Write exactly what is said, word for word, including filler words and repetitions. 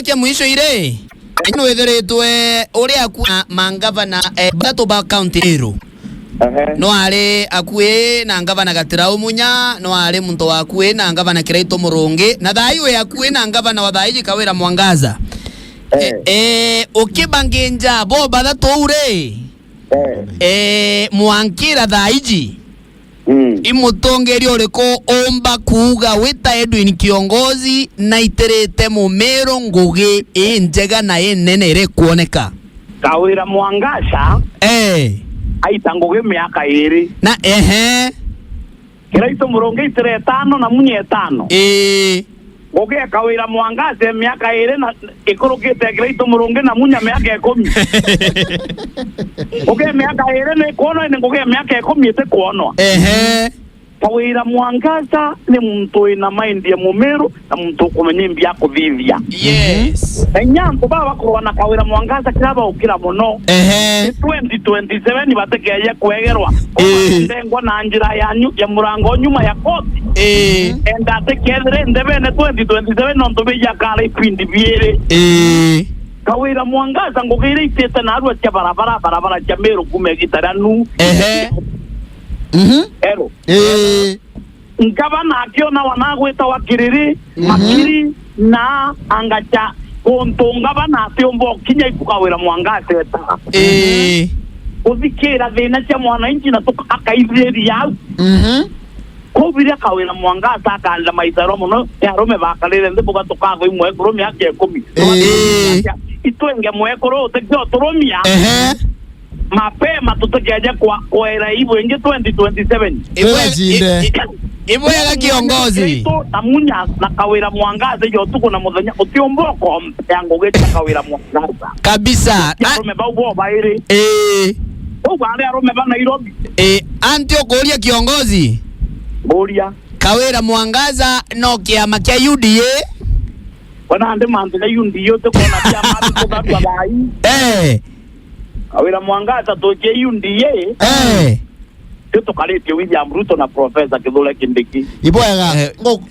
kia mwisho ire. Ni withiritwe uri akui na mangavana, eh, bathatu ba county Meru. Ehe. No ari akui na ngavana Gatirau Munya, no ari muntu wa akui na ngavana Kiraitu Murungi, na thaa ii wi akui na ngavana wa thaa iji Kawira Mwangaza. Eh. Eh, eh, ukibanginja bo bathatu uu ri, eh, eh, mwankira thaa iji, mm, i mutongeria uriku umba kuuga wi ta Edwin Kiongozi naitirite Mumiru ngugi injega na inene irikwoneka? Kawira Mwangaza, eh, aita ngugi miaka iri. Na, ehe. Kiraitu Murungi itire itano na Munya itano. Ii. Ngugi ya Kawira Mwangaza miaka iri na ikurukite Kiraitu Murungi na Munya miaka ikumi. Ngugi ya miaka iri ni ikwonwa, indi ngugi ya miaka ikumi itikwonwa. Ehe. Kawira Mwangaza ni muntu wina mind ya Mumiru na muntu ukumenya imbi akuthithia. Yes. Na inya antu baba bakurwa na Kawira Mwangaza kira baukira muno. Ehe. Ni twenty twenty-seven batikeeje kwegerwa. Ii. Ndengwa na njira ya nyu-, ya murango nyuma ya koti. Ii. Enda atikethire ndebene twenty twenty-seven nontu bija kara ipindi biiri. Ii. Kawira Mwangaza ngugi iria itite narua cia barabara, barabara cia Meru kuma igita ria nu. Ehe. Mhm. Ero. Ii. Ngavana akiona wanagwitawa Kiriri, mhm, Makiri na Angacha, kuntu ngavana atiumba ukinya iku Kawira Mwangaza eta. Ii. Kuthikira thina cia mwananchi na tuka-, akaithiria au. Mhm. Kuu biria Kawira Mwangaza akaanira maitaro mono, ni arume bakarire nthi buga tukathoi mwekuru miaka ikumi. Ii. Itwenge mwekuru utikio turumia. Ehe. Mapema tutikeeje kwa-, kwera ibu ingi twenty twenty-seven. Ibwe-, Twegacinde. I-, i-, ibwega kiongozi. Kristo na Munya na Kawira Mwangaza jo tuku na muthenya utiumba ukompea ngugi cia Kawira Mwangaza. Kabisa. Cia arume bau bo bairi. Ii. Bau bari arume ba Nairobi. Ii, anti ukuria kiongozi? Nguria. Kawira Mwangaza no kiama kia U D A? Wana ndi mantu ja U D A utikona kiama bitu barua bai. Eh. Kawira Mwangaza tukie U D A. Eh. Tiu tukaritie William Ruto na Professor Kithure Kindiki. Ibwega. Eh. Ngo-,